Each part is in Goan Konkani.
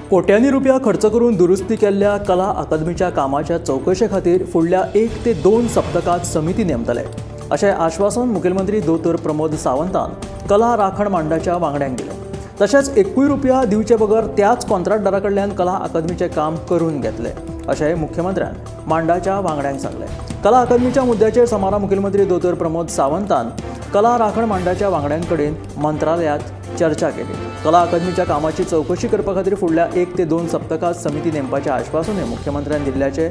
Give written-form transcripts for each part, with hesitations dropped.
कोट्यांनी रुपया खर्च करून दुरुस्ती केल्ल्या कला अकादमीच्या कामाच्या चवकशे खातीर फुडल्या 1 ते 2 सप्तकात समिती नेमतले अशें आश्वासन मुखेलमंत्री दोतोर प्रमोद सावंतान कला राखण मांडाच्या वांगड्यांक दिलें। तशेंच 1 रुपया दिवचे बगर त्याच कॉन्ट्रॅक्टदारा कडल्यान कला अकादमीचें काम करून घेतलें अशें मुख्यमंत्र्यान मांडाच्या वांगड्यांक सांगलें। कला अकादमीच्या मुद्द्याचेर सोमारा मुखेलमंत्री दोतोर प्रमोद सावंतान कला राखण मांडाच्या वांगड्यां कडेन मंत्रालयांत चर्चा केली। कला अकादमीच्या कामाची चवकशी करपा खातीर फुडल्या 1 ते 2 सप्तकात समिती नेमपाचें आश्वासनूय मुख्यमंत्र्यान दिल्ल्याचें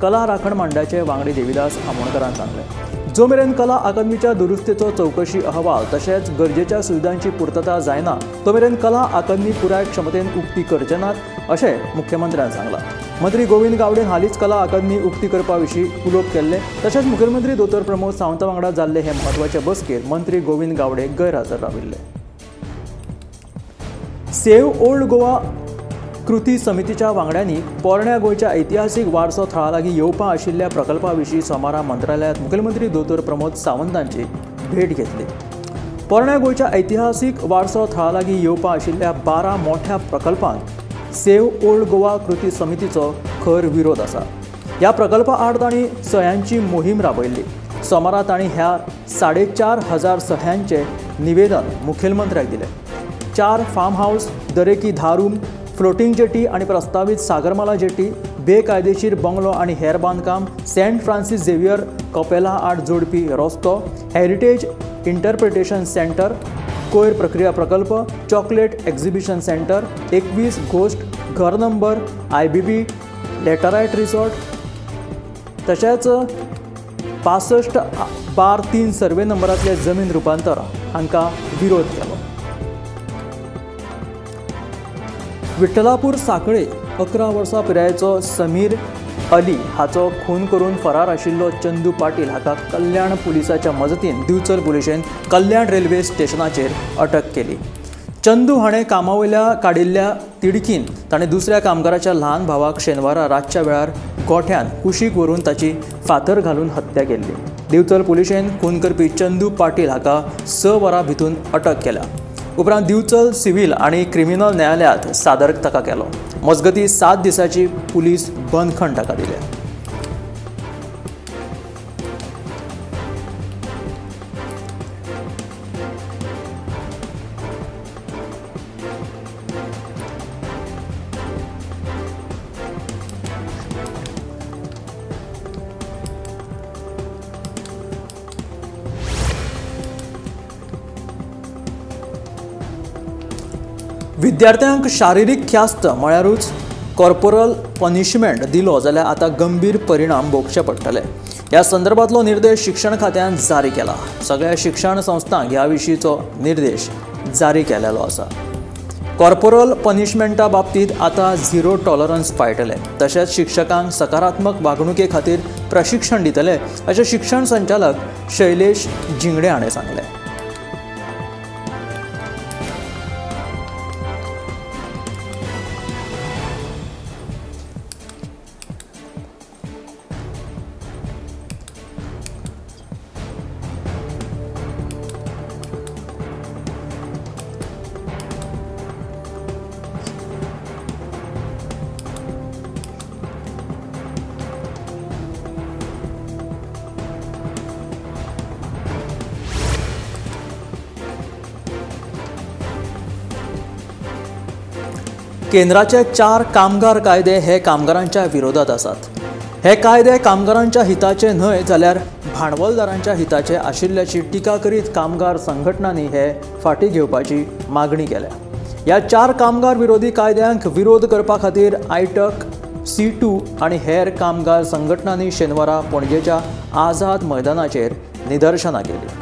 कला राखण मांडाचे वांगडी देविदास आमोणकरान सांगलें। जो मेरेन कला अकादमीच्या दुरुस्तीचो चवकशी अहवाल तशेंच गरजेच्या सुविधांची पूर्तता जायना तो मेरेन कला अकादमी पुराय क्षमतेन उक्ती करचे नात अशें मुख्यमंत्र्यान सांगलां। मंत्री गोविंद गावडेन हालींच कला अकादमी उक्ती करपा विशीं उलोवप केल्लें। तशेंच मुखेलमंत्री दोतोर प्रमोद सावंता वांगडा जाल्ले हे म्हत्वाचे बसकेर मंत्री गोविंद गावडे गैरहजर राविल्ले। सेव्ह ओल्ड गोवा कृती समितीच्या वांगड्यांनी पोरण्या गोंयच्या ऐतिहासीक वारसो थळा लागीं येवपा आशिल्ल्या प्रकल्पा विशीं सोमारा मंत्रालयांत मुखेलमंत्री दोतोर प्रमोद सावंतांची भेट घेतली। पोरण्या गोंयच्या ऐतिहासीक वारसो थळा लागीं येवपा आशिल्ल्या 12 मोठ्या प्रकल्पांक सेव्ह ओल्ड गोवा कृती समितीचो खर विरोध आसा। ह्या प्रकल्पा आड तांणी सह्यांची मोहीम राबयल्ली। सोमारा तांणी ह्या 4,500 सह्यांचें निवेदन मुखेलमंत्र्याक दिलें। 4 फार्म हाऊस, दरेकी 10 रूम, फ्लोटिंग जेटी आणि प्रस्तावित सागरमाला जेटी, बेकायदेशीर बंगलो आणि हेर बांदकाम, सेंट फ्रांसिस झेवियर कपेला आड जोडपी रस्तो, हेरिटेज इंटरप्रिटेशन सेंटर, कोयर प्रक्रिया प्रकल्प, चॉकलेट एक्झिबिशन सेंटर, 21 घोस्ट घर नंबर, IBB laterite resort, तशेंच 65/3 सर्वे नंबरांतले जमीन रुपांतर हांकां विरोध केलो। विठ्ठलापूर साखळे 11 वर्सां पिरायेचो समीर अली हाचो खून करून फरार आशिल्लो चंदू पाटील हाका कल्याण पुलिसाच्या मजतीन दिवचल पुलिशेन कल्याण रेल्वे स्टेशनाचेर अटक केली। चंदू हाणें कामावयल्या काडिल्ल्या तिडकीन ताणें दुसऱ्या कामगाराच्या ल्हान भावाक शेनवारा रातच्या वेळार गोठ्यान कुशीक व्हरून ताची फातर घालून हत्या केल्ली। दिवचल पुलिशेन खून करपी चंदू पाटील हाका 6 वरां भितून अटक केल्या। उपरांत दिवचल सिव्हिल आणि क्रिमिनल न्यायालयात सादर ताका केलो। मजगती 7 दिसाची पुलीस बंदखण ताका दिल्या। विद्यार्थ्यांक शारिरीक ख्यास्त म्हळ्यारूच कॉर्पोरल पनिशमेंट दिलो जाल्यार आतां गंभीर परिणाम भोगचे पडटले। ह्या संदर्भांतलो निर्देश शिक्षण खात्यान जारी केला। सगळ्या शिक्षण संस्थांक ह्या विशींचो निर्देश जारी केलेलो आसा। कॉर्पोरल पनिशमेंटा बाबतींत आतां झिरो टॉलरन्स पाळटले। तशेंच शिक्षकांक सकारात्मक वागणुके खातीर प्रशिक्षण दितले अशें शिक्षण संचालक शैलेश झिंगडे हाणें सांगलें। केंद्राचे 4 कामगार कायदे हे कामगारांच्या विरोधात आसात। हे कायदे कामगारांच्या हिताचे न्हय जाल्यार भांडवलदारांच्या हिताचे आशिल्ल्याची टिका करीत कामगार संघटनांनी हे फाटीं घेवपाची मागणी केल्या। ह्या 4 कामगार विरोधी कायद्यांक विरोध करपा खातीर आयटक, C2 आनी हेर कामगार संघटनांनी शेनवारा पणजेच्या आझाद मैदानाचेर निदर्शनां केली।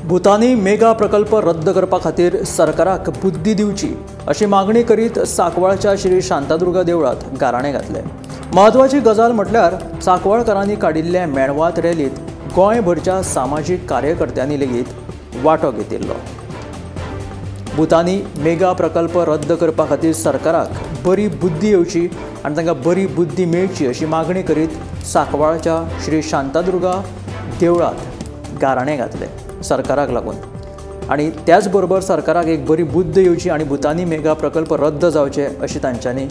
भूतानी मेगा प्रकल्प रद्द करपा खातीर सरकाराक बुद्धी दिवची अशी मागणी करीत सांकवाळच्या श्री शांतादुर्गा देवळात गाराणे घातले। म्हत्वाची गजाल म्हटल्यार सांकवाळकारांनी काडिल्ले मेणवात रॅलीत गोंयभरच्या सामाजीक कार्यकर्त्यांनी लेगीत वांटो घेतिल्लो। भूतानी मेगा प्रकल्प रद्द करपा खातीर सरकाराक बरी बुद्धी येवची आनी तांकां बरी बुद्धी मेळची अशी मागणी करीत सांकवाळच्या श्री शांतादुर्गा देवळात गाराणे घातले सरकाराक लागून आनी त्याच बरोबर सरकाराक एक बरी बुद्ध येवची आनी भूतानी मेगा प्रकल्प रद्द जावचे अशी तांच्यांनी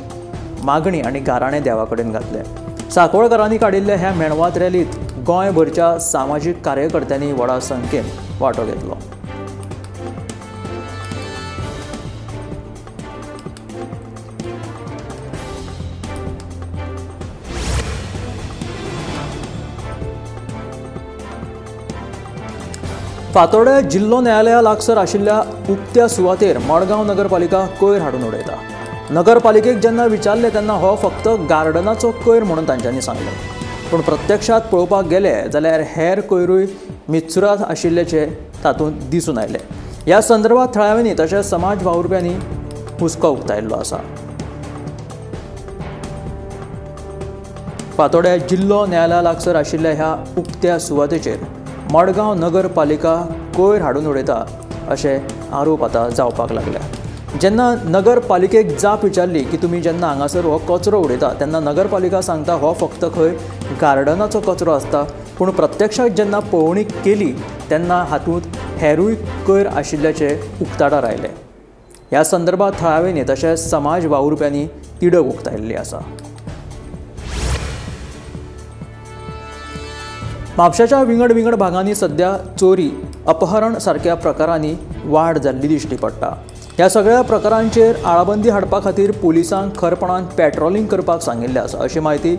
मागणी आनी गाराणे देवा कडेन घातले। सांकवाळकारांनी काडिल्ल्या ह्या मेणवात रॅलीत गोंयभरच्या सामाजीक कार्यकर्त्यांनी व्हडा संख्येन वांटो घेतलो। फातोर्ड्या जिल्लो न्यायालया लागसर आशिल्ल्या उक्त्या सुवातेर मडगांव नगरपालिका कोयर हाडून उडयता। नगरपालिकेक जेन्ना विचारलें तेन्ना हो फक्त गार्डनाचो कोयर म्हणून तांच्यांनी सांगलें, पूण प्रत्यक्षांत पळोवपाक गेले जाल्यार हेर कोयरूय मिचुरात आशिल्ल्याचें तातूंत दिसून आयलें। ह्या संदर्भात थळाव्यांनी तशेंच समाज वावुरप्यांनी हुस्को उक्तायल्लो आसा। फातोर्ड्या जिल्लो न्यायालया लागसर आशिल्ल्या ह्या उक्त्या सुवातेचेर मडगांव नगरपालिका कोयर हाडून उडयता अशे आरोप आतां जावपाक लागल्या। जेन्ना नगरपालिकेक जाप विचारली की तुमी जेन्ना हांगासर हो कचरो उडयता तेन्ना नगरपालिका सांगता हो फक्त खंय गार्डनाचो कचरो आसता, पूण प्रत्यक्षात जेन्ना पळोवणी केली तेन्ना हातूंत हेरूय कोयर आशिल्ल्याचें उक्ताडार आयलें। ह्या संदर्भात थळाव्यांनी तशेंच समाज वावुरप्यांनी तिडक उक्तायल्ली आसा। म्हापशाच्या विंगड विंगड भागांनी सध्या चोरी, अपहरण सारक्या प्रकारांनी वाड जाल्ली दिश्टी पडटा। ह्या सगळ्या प्रकारांचेर आळाबंदी हाडपा खातीर पुलिसांक खरपणान पेट्रोलिंग करपाक सांगिल्लें आसा अशी म्हायती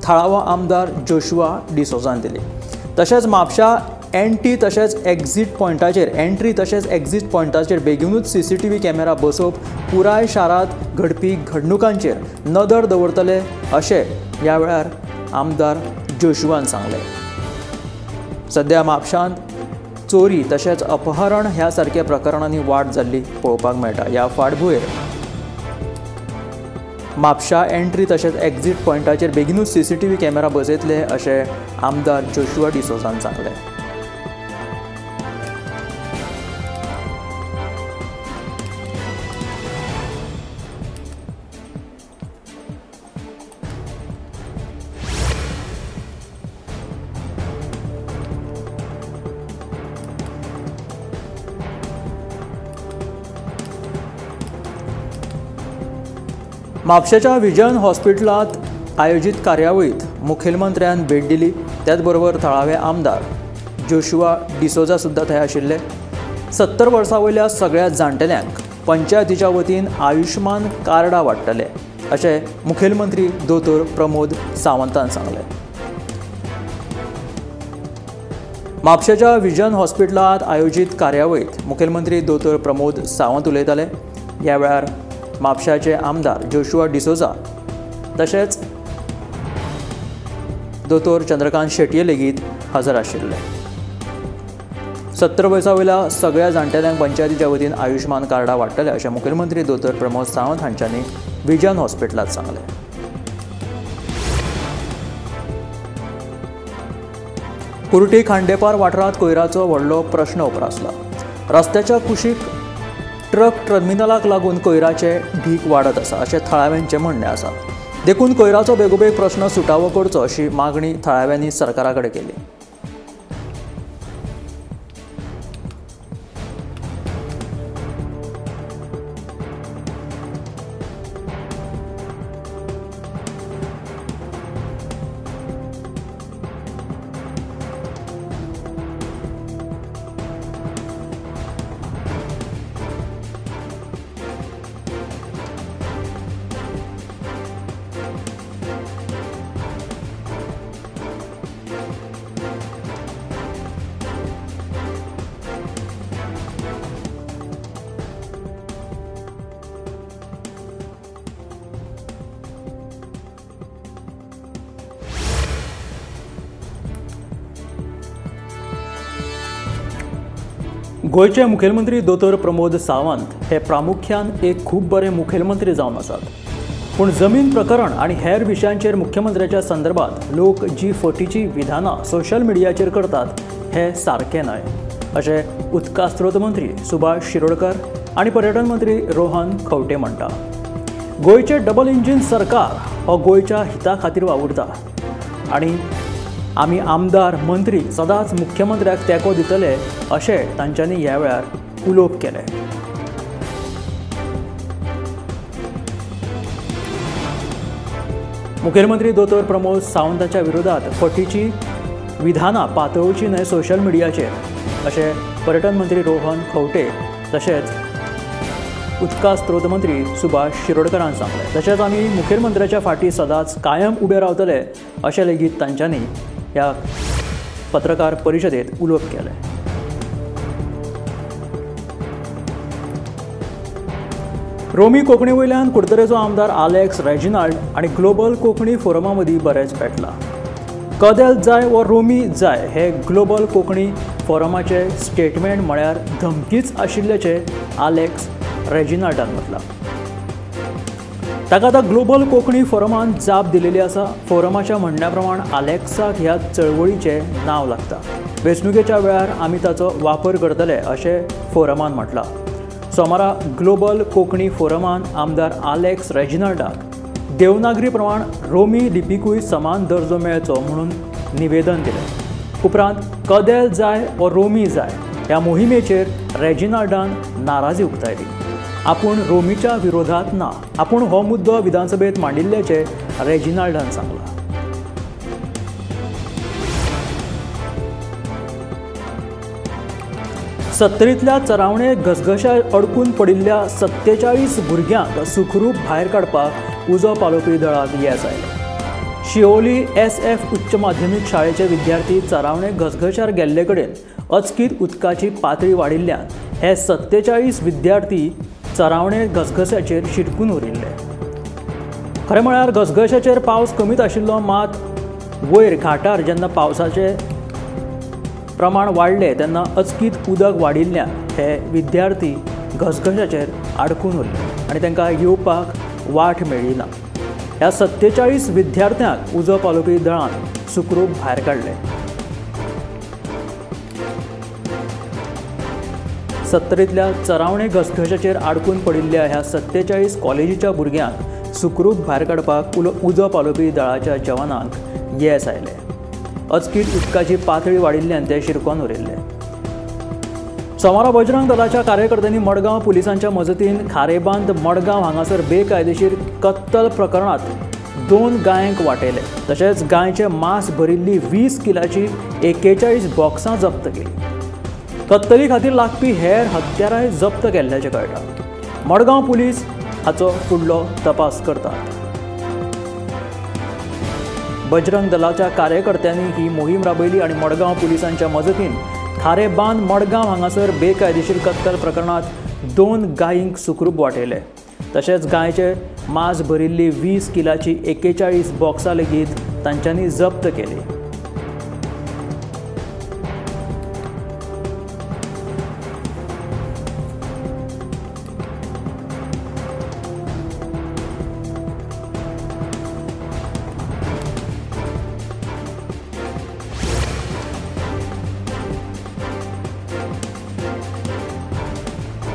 थळावो आमदार जोशुआ डिसोजान दिली। तशेंच म्हापशा एंट्री तशेंच एक्झीट पॉयंटाचेर बेगीनूच सीसीटीव्ही कॅमेरा बसोवप पुराय शारांत घडपी घडणुकांचेर नदर दवरतले अशें ह्या वेळार आमदार जोशुआन सांगलें। सध्या म्हापशांत चोरी तशेंच अपहरण ह्या सारक्या प्रकरणांनी वाड जाल्ली पळोवपाक मेळटा। ह्या फाटभुंयेर म्हापशा एंट्री तशेंच एक्झीट पॉयंटाचेर बेगीनूच सीसीटीव्ही कॅमेरा बसयतले अशें आमदार जोशुआ डिसोजान सांगलें। म्हापशेच्या विजन हॉस्पिटलांत आयोजीत कार्यावळीत मुखेलमंत्र्यान भेट दिली। त्याचबरोबर थळावे आमदार जोशुआ डिसोजा सुद्दां थंय आशिल्ले। 70 वर्सां वयल्या सगळ्या जाणटेल्यांक पंचायतीच्या वतीन आयुष्मान कार्डां वांट्टले अशें मुखेलमंत्री दोतोर प्रमोद सावंतान सांगलें। म्हापशेच्या विजन हॉस्पिटलांत आयोजीत कार्यावळीत मुखेलमंत्री दोतोर प्रमोद सावंत उलयताले। ह्या वेळार म्हापशाचे आमदार जोशुआ डिसोजा तशेंच दोतोर चंद्रकांत शेटये लेगीत हजर आशिल्ले। 70 वर्सां वयल्या सगळ्या जाणटेल्यांक पंचायतीच्या वतीन आयुष्मान कार्डां वांट्टले अशें मुखेलमंत्री दोतोर प्रमोद सावंत हांच्यांनी विजन हॉस्पिटलांत सांगलें। कुर्टी खांडेपार वाठारांत कोयराचो व्हडलो प्रश्न उप्रासला। रस्त्याच्या कुशीक ट्रक टर्मिनलाक लागून कोयराचे ढीक वाडत आसा अशें थळाव्यांचें म्हणणें आसा। देखून कोयराचो बेगोबेग प्रश्न सुटावो करचो अशी मागणी थळाव्यांनी सरकारा कडेन केली। गोंयचे मुखेलमंत्री दोतोर प्रमोद सावंत हे प्रामुख्यान एक खूब बरे मुखेलमंत्री जावन आसात, पूण जमीन प्रकरण आनी हेर विशयांचेर मुख्यमंत्र्याच्या संदर्भात लोक जी फटीची विधानां सोशल मिडियाचेर करतात हे सारकें न्हय, अशें उदका स्रोत मंत्री सुभाष शिरोडकर आनी पर्यटन मंत्री रोहन खंवटे म्हणटा. गोंयचें डबल इंजीन सरकार हो गोंयच्या हिता खातीर वावुरता आनी आमी आमदार मंत्री सदांच मुख्यमंत्र्याक तेंको दितले अशें तांच्यांनी ह्या वेळार उलोवप केलें. मुखेलमंत्री दोतोर प्रमोद सावंताच्या विरोधात फटीची विधानां पातळोवची न्हय सोशल मिडियाचेर अशें पर्यटन मंत्री रोहन खंवटे तशेंच उदका स्रोत मंत्री सुभाष शिरोडकरान सांगलें. तशेंच आमी मुखेलमंत्र्याच्या फाटीं सदांच कायम उबे रावतले अशें लेगीत तांच्यांनी ह्या पत्रकार परिशदेंत उलोवप केलें. रोमी कोंकणी वयल्यान कुडतरेचो आमदार आलेक्स रेजिनाल्ड आनी ग्लोबल कोंकणी फोरमा मदीं बरेंच पेटलां. कदेल जाय वो रोमी जाय हे ग्लोबल कोंकणी फोरमाचें स्टेटमेंट म्हळ्यार धमकीच आशिल्ल्याचें आलेक्स रेजिनाल्डान म्हटलां. ताका आतां ग्लोबल कोंकणी फोरमान जाप दिलेली आसा. फोरमाच्या म्हणण्या प्रमाण आलेक्साक ह्या चळवळीचें नांव लागता. वेंचणुकेच्या वेळार आमी ताचो वापर करतले अशें फोरमान म्हटलां. सोमारा ग्लोबल कोंकणी फोरमान आमदार आलेक्स रेजिनाल्डाक देवनागरी प्रमाण रोमी लिपीकूय समान दर्जो मेळचो म्हणून निवेदन दिलें. उपरांत कदेल जाय वो रोमी जाय ह्या मोहिमेचेर रेजिनाल्डान नाराजी उक्तायली. आपूण रोमीच्या विरोधात ना, आपूण हो मुद्दो विधानसभेत मांडिल्ल्याचें रेजिनाल्डान सांगलां. सत्तरींतल्या चरावणे घसघश्यार अडकून पडिल्ल्या 47 भुरग्यांक सुखरूप भायर काडपाक उजो पालोवपी दळाक येस आयलें. शिवोली SF उच्च माध्यमीक शाळेचे विद्यार्थी चरावणे घसघश्यार गेल्ले कडेन अचकीत उदकाची पातळी वाडिल्ल्यान हे 47 विद्यार्थी चरावणे घसघश्याचेर शिरकून उरिल्ले. खरें म्हळ्यार घसघश्याचेर पावस कमीच आशिल्लो, मात वयर घाटार जेन्ना पावसाचें प्रमाण वाडलें तेन्ना अचकीत उदक वाडिल्ल्यान हे विद्यार्थी घसघश्याचेर आडकून उरले आनी तांकां येवपाक वाट मेळ्ळी ना. ह्या 47 विद्यार्थ्यांक उजो पालोवपी दळान सुखरूप भायर काडले. सत्तरींतल्या चरावणे घसघश्याचेर आडकून पडिल्ल्या ह्या 47 कॉलेजीच्या भुरग्यांक सुखरूप भायर काडपाक उजो पालोवपी दळाच्या जवानांक येस आयलें. अचकीत उदकाची पातळी वाडिल्ल्यान ते शिरकोन उरिल्ले. सोमारा बजरंग दलाच्या कार्यकर्त्यांनी मडगांव पुलिसांच्या मजतीन खारेबांद मडगांव हांगासर बेकायदेशीर कत्तल प्रकरणांत 2 गायांक वाटयले. तशेंच गायचें मांस भरिल्ली 20 किलाची 41 बॉक्सां जप्त केली. कत्तली खातीर लागपी हेर हत्यारांय जप्त केल्ल्याचें कळटा. मडगांव पुलीस हाचो फुडलो तपास करतात. बजरंग दलाच्या कार्यकर्त्यांनी ही मोहीम राबयली आनी मडगांव पुलिसांच्या मजतीन खारेबांद मडगांव हांगासर बेकायदेशीर कत्तल प्रकरणांत 2 गायींक सुखरूप वाटयले. तशेंच गायचें मांस भरिल्ली 20 किलाची 41 बॉक्सां लेगीत तांच्यांनी जप्त केली.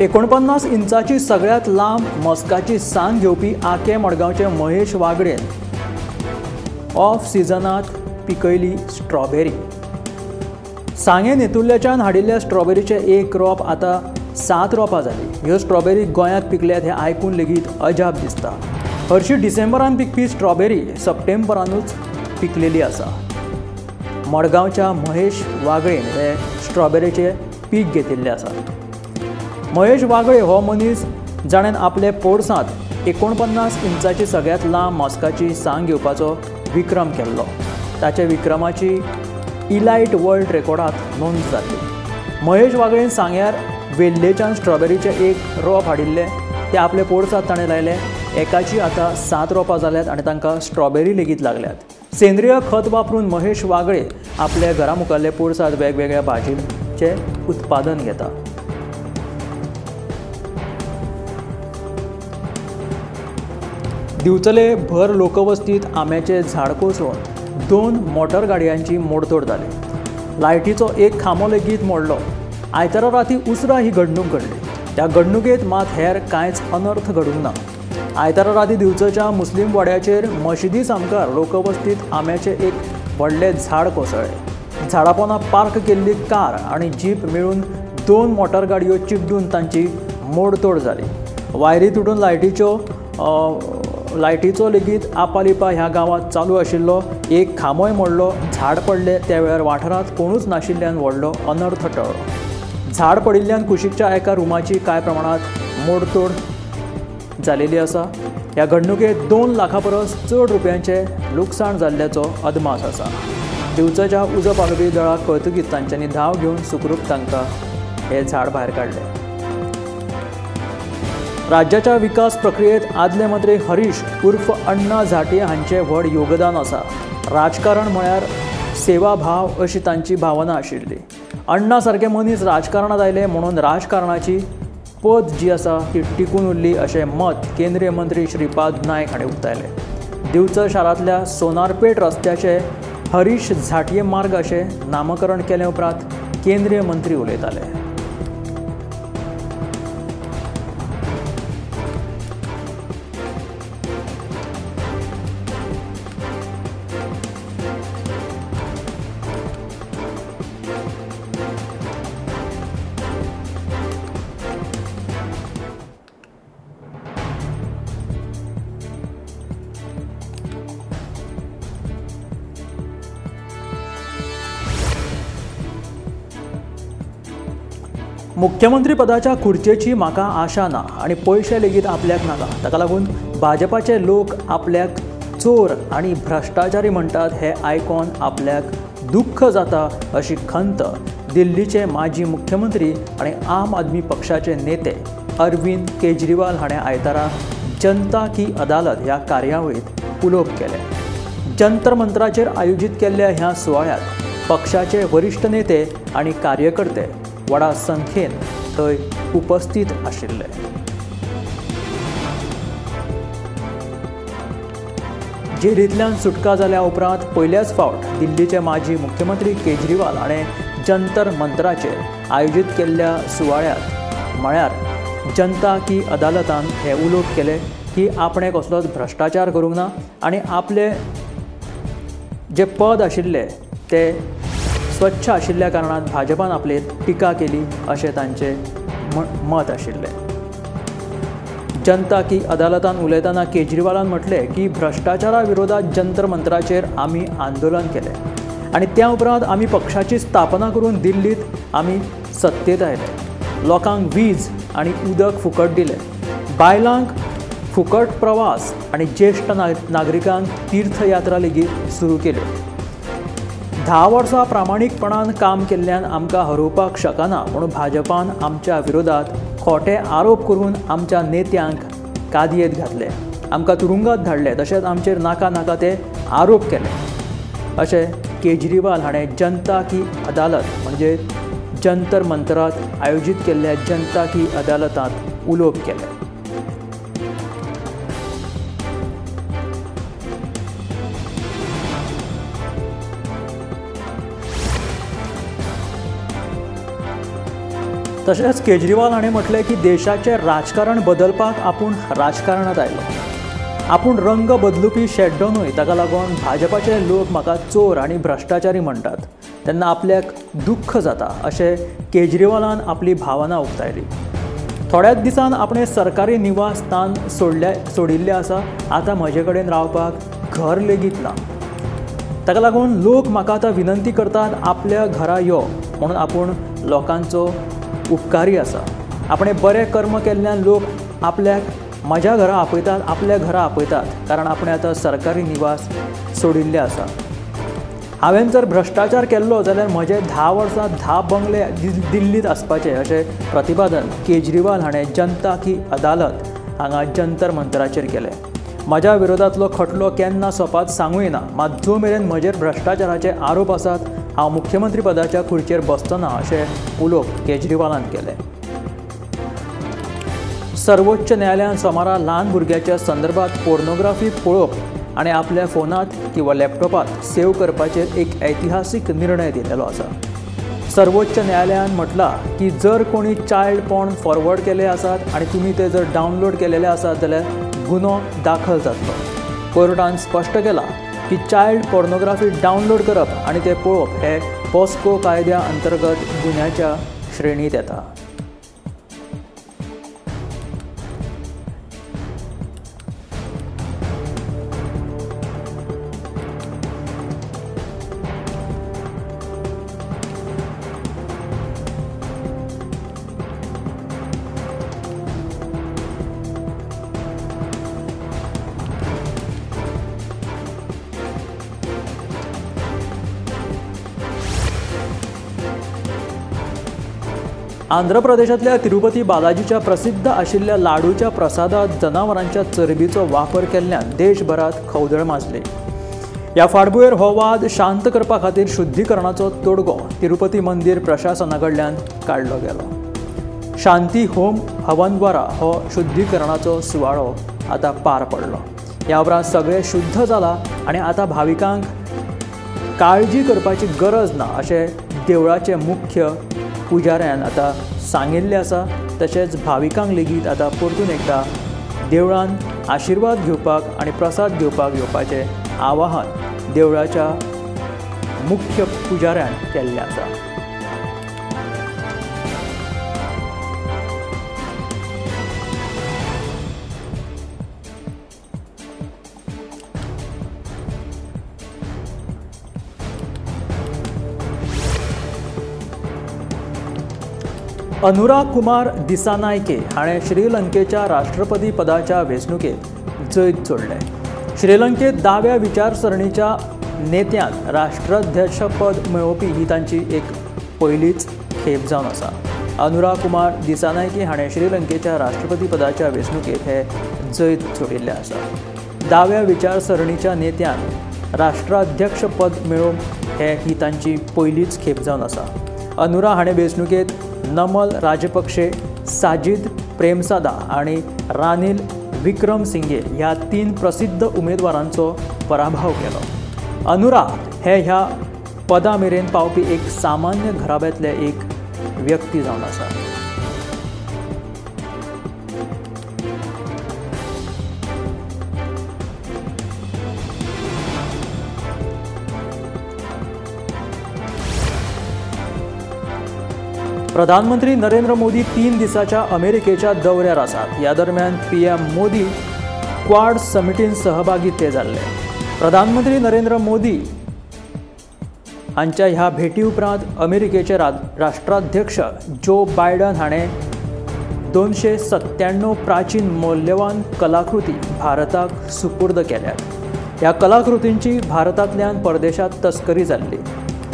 एकोणपन्नास इंचाची सगळ्यात लांब मस्काची सांग घेवपी आके मडगांवचे महेश वागडेन ऑफ सिजनात पिकयली स्ट्रॉबेरी. सांगे नेतुर्ल्याच्यान हाडिल्ल्या स्ट्रॉबेरीचें एक रोप आतां 7 रोपां जाली. ह्यो स्ट्रॉबेरी गोंयांत पिकल्यात हें आयकून लेगीत अजाप दिसता. हरशीं डिसेंबरान पिकपी स्ट्रॉबेरी सप्टेंबरानूच पिकलेली आसा. मडगांवच्या महेश वागळेन हे स्ट्रॉबेरीचें पीक घेतिल्लें आसा. महेश वागळे हो मनीस जाणें आपले पोरसांत 49 इंचाची सगळ्यांत लांब मस्काची सांग घेवपाचो विक्रम केल्लो. ताच्या विक्रमाची इलायट वर्ल्ड रेकॉर्डांत नोंद जाली. महेश वागळेन सांग्यार वेल्लेच्यान स्ट्रॉबेरीचें एक रोप हाडिल्लें, तें आपले पोरसांत ताणें लायलें. एकाची आतां 7 रोपां जाल्यात आनी तांकां स्ट्रॉबेरी लेगीत लागल्यात. सेंद्रीय खत वापरून महेश वागळे आपल्या घरा मुखारले पोरसांत वेगवेगळ्या भाजयेचें उत्पादन घेता. दिवचले भर लोकवस्तीत आंब्याचें झाड कोसळून 2 मोटर गाडयांची मोडतोड जाली. लायटीचो एक खांबो लेगीत मोडलो. आयतारा राती उसरां ही घडणूक घडली. ह्या घडणुकेंत मात हेर कांयच अनर्थ घडूंक ना. आयतारा राती दिवचलच्या मुस्लीम वाड्याचेर मशिदी सामकार लोकवस्तीत आंब्याचें एक व्हडलें झाड कोसळ्ळें. झाडापोना पार्क केल्ली कार आनी जीप मेळून 2 मोटर गाडयो चिड्डून तांची मोडतोड जाली. वायरी तुटून लायटीचो लेगीत आपालिपा ह्या गांवांत चालू आशिल्लो एक खांबोय मोडलो. झाड पडले त्या वेळार वाठारांत कोणूच नाशिल्ल्यान व्हडलो अनर्थ टळ्ळो. झाड पडिल्ल्यान कुशीकच्या एका रुमाची कांय प्रमाणांत मोडतोड जालेली आसा. ह्या घडणुकेंत 2 लाखां परस चड रुपयांचें लुकसाण जाल्ल्याचो अदमास आसा. दिवचलच्या उजो पालोवपी दळाक कळतकीच तांच्यांनी धांव घेवन सुखरूप तांकां हें झाड भायर काडलें. राज्याच्या विकास प्रक्रियेत आदले मंत्री हरीश उर्फ अण्णा झांट्ये हांचें व्हड योगदान आसा. राजकारण म्हळ्यार सेवाभाव अशी तांची भावना आशिल्ली. अण्णा सारके मनीस राजकारणांत आयले म्हणून राजकारणाची पद जी आसा ती टिकून उरली अशें मत केंद्रीय मंत्री श्रीपाद नायक हांणी उक्तायलें. दिवचल शारांतल्या सोनारपेठ रस्त्याचे हरीश झांट्ये मार्ग अशें नामकरण केले उपरांत केंद्रीय मंत्री उलयताले. मुख्यमंत्री पदाच्या खुर्चेची म्हाका आशा ना आनी पयशे लेगीत आपल्याक नाका. ताका लागून भाजपाचे लोक आपल्याक चोर आनी भ्रश्टाचारी म्हणटात हें आयकून आपल्याक दुख्ख जाता अशी खंत दिल्लीचे माजी मुख्यमंत्री आनी आम आदमी पक्षाचे नेते अरविंद केजरीवाल हाणें आयतारा जनता की अदालत ह्या कार्यावळींत उलोवप केलें. जंतर मंतराचेर आयोजीत केल्ल्या ह्या सुवाळ्यांत पक्षाचे वरिश्ठ नेते आनी कार्यकर्ते व्हडा संख्येन थंय उपस्थित आशिल्ले. जेलींतल्यान सुटका जाल्या उपरांत पयल्याच फावट दिल्लीचे माजी मुख्यमंत्री केजरीवाल हाणें जंतर मंतराचेर आयोजीत केल्ल्या सुवाळ्यांत म्हळ्यार जनता की अदालतान हें उलोवप केलें की आपणें कसलोच भ्रश्टाचार करूंक ना आनी आपले जे पद आशिल्लें तें स्वच्छ आशिल्ल्या कारणान भाजपान आपले टिका केली अशें तांचें मत आशिल्लें. जनता की अदालतान उलयतना केजरीवालान म्हटलें की भ्रश्टाचारा विरोधात जंतर मंतराचेर आमी आंदोलन केलें आनी त्या उपरांत आमी पक्षाची स्थापना करून दिल्लींत आमी सत्तेत आयले. लोकांक वीज आनी उदक फुकट दिलें, बायलांक फुकट प्रवास आनी ज्येश्ठ नागरिकांक तीर्थयात्रा लेगीत सुरू केल्यो. 10 वर्सां प्रामाणीकपणान काम केल्ल्यान आमकां हरोवपाक शकना म्हणून भाजपान आमच्या विरोधात खोटे आरोप करून आमच्या नेत्यांक कादयेंत घातले, आमकां तुरुंगात धाडले, तशेंच आमचेर नाका नाका ते आरोप केले अशें केजरीवाल हाणें जनता की अदालत म्हणजे जंतर मंतरात आयोजीत केल्ल्या जनता की अदालतांत उलोवप केलें. तशेंच केजरीवाल हाणें म्हटलें की देशाचें राजकारण बदलपाक आपूण राजकारणांत आयलो, आपूण रंग बदलुपी शेड्डो न्हय, ताका लागून भाजपाचे लोक म्हाका चोर आनी भ्रश्टाचारी म्हणटात तेन्ना आपल्याक दुख्ख जाता अशें केजरीवालान आपली भावना उक्तायली. थोड्याच दिसान आपणें सरकारी निवास स्थान सोडिल्लें आसा, आतां म्हजे कडेन रावपाक घर लेगीत ना, ताका लागून लोक म्हाका आतां विनंती करतात आपल्या घरा यो म्हणून आपूण लोकांचो उपकारी आसा. आपणें बरें कर्म केल्ल्यान लोक आपल्याक म्हज्या घरा आपयतात, आपल्या घरा आपयतात, कारण आपणें आतां सरकारी निवास सोडिल्लें आसा. हांवें जर भ्रश्टाचार केल्लो जाल्यार म्हजे 10 वर्सां 10 बंगले दिल्लींत आसपाचे अशें प्रतिपादन केजरीवाल हाणें जनता की अदालत हांगा जंतर मंतराचेर केलें. म्हज्या विरोधांतलो खटलो केन्ना सोंपात सांगूय ना, मात जो मेरेन म्हजेर भ्रश्टाचाराचे आरोप आसात हांव मुख्यमंत्री पदाच्या खुर्चेर बसचो ना अशें उलोवप केजरीवालान केलें. सर्वोच्च न्यायालयान सोमारा ल्हान भुरग्याच्या संदर्भात पोर्नोग्राफी पळोवप आनी आपल्या फोनांत किंवा लॅपटॉपात सेव करपाचेर एक ऐतिहासीक निर्णय दिलेलो आसा। सर्वोच्च न्यायालयान म्हटलां की जर कोणी चायल्ड पॉर्न फॉरवर्ड केले आसात आनी तुमी ते जर डावनलोड केलेले आसात जाल्यार गुन्हो दाखल जातलो। कोर्टान स्पश्ट केलां की चायल्ड पोर्नोग्राफी डावनलोड करप आनी ते पळोवप हे पॉस्को कायद्या अंतर्गत गुन्ह्याच्या श्रेणीत येता। आंध्र प्रदेशांतल्या तिरुपती बालाजीच्या प्रसिद्ध आशिल्ल्या लाडूच्या प्रसादात जनावरांच्या चरबीचो वापर केल्ल्यान देशभरात खवदळ माजली। ह्या फाटभुंयेर हो वाद शांत करपा खातीर शुद्धीकरणाचो तोडगो तिरुपती मंदीर प्रशासना कडल्यान काडलो गेलो। शांती होम हवन द्वारा हो शुद्धीकरणाचो सुवाळो आतां पार पडलो। ह्या उपरांत सगळें शुद्ध जालां आनी आतां भाविकांक काळजी करपाची गरज ना अशें देवळाचे मुख्य पुजाऱ्यान आतां सांगिल्लें आसा। तशेंच भाविकांक लेगीत आतां परतून एकदां देवळान आशिर्वाद घेवपाक आनी प्रसाद घेवपाक येवपाचें आवाहन देवळाच्या मुख्य पुजाऱ्यान केल्लें आसा। अनुरा कुमार दिसानायके हाणें श्रीलंकेच्या राष्ट्रपती पदाच्या वेंचणुकेंत जैत जोडलें। श्रीलंकेत दाव्या विचारसरणीच्या नेत्यान राष्ट्राध्यक्षपद मेळोवपी ही तांची एक पयलीच खेप जावन आसा। अनुरा कुमार दिसानायके हाणें श्रीलंकेच्या राष्ट्रपती पदाच्या वेंचणुकेंत हे जैत जोडिल्लें आसा। दाव्या विचारसरणीच्या नेत्यान राष्ट्राध्यक्षपद मेळोवप हे ही तांची पयलीच खेप जावन आसा। अनुरा हाणें वेंचणुकेंत नमल राजपक्षे, साजिद प्रेमसादा आनी रानिल विक्रमसिंघे ह्या 3 प्रसिद्ध उमेदवारांचो पराभव केलो। अनुरा हे ह्या पदा मेरेन पावपी एक सामान्य घराब्यांतले एक व्यक्ती जावन आसा। प्रधानमंत्री नरेंद्र मोदी 3 दिसाच्या अमेरिकेच्या दौऱ्यार आसात। ह्या दरम्यान PM Modi quad समिटीन सहभागी ते जाल्ले। प्रधानमंत्री नरेंद्र मोदी हांच्या ह्या भेटी उपरांत अमेरिकेचे राष्ट्राध्यक्ष जो बायडन हाणें 297 प्राचीन मौल्यवान कलाकृती भारताक सुपूर्द केल्यात। ह्या कलाकृतींची भारतांतल्यान परदेशांत तस्करी जाल्ली।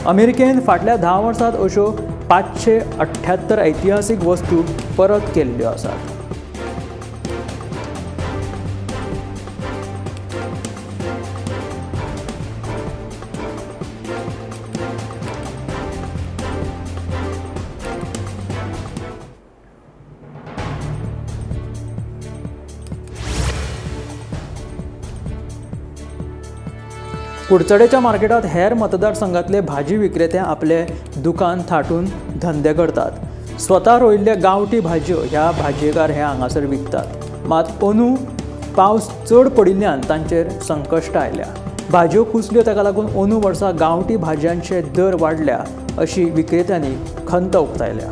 अमेरिकेन फाटल्या 10 वर्सांत अश्यो 578 ऐतिहासिक वस्तू परत केल्ल्यो आसात। कुडचडेच्या मार्केटात हेर मतदारसंघातले भाजी विक्रेते आपले दुकान थाटून धंदे करतात। स्वता रोयिल्ल्या गांवठी भाजयो ह्या भाजयेकार हे हांगासर विकतात। मात अंदू पावस चड पडिल्ल्यान तांचेर संकश्ट आयल्या। भाजयो कुसल्यो ताका लागून अंदू वर्सा गांवठी भाजयांचे दर वाडल्या अशी विक्रेत्यांनी खंत उक्तायल्या।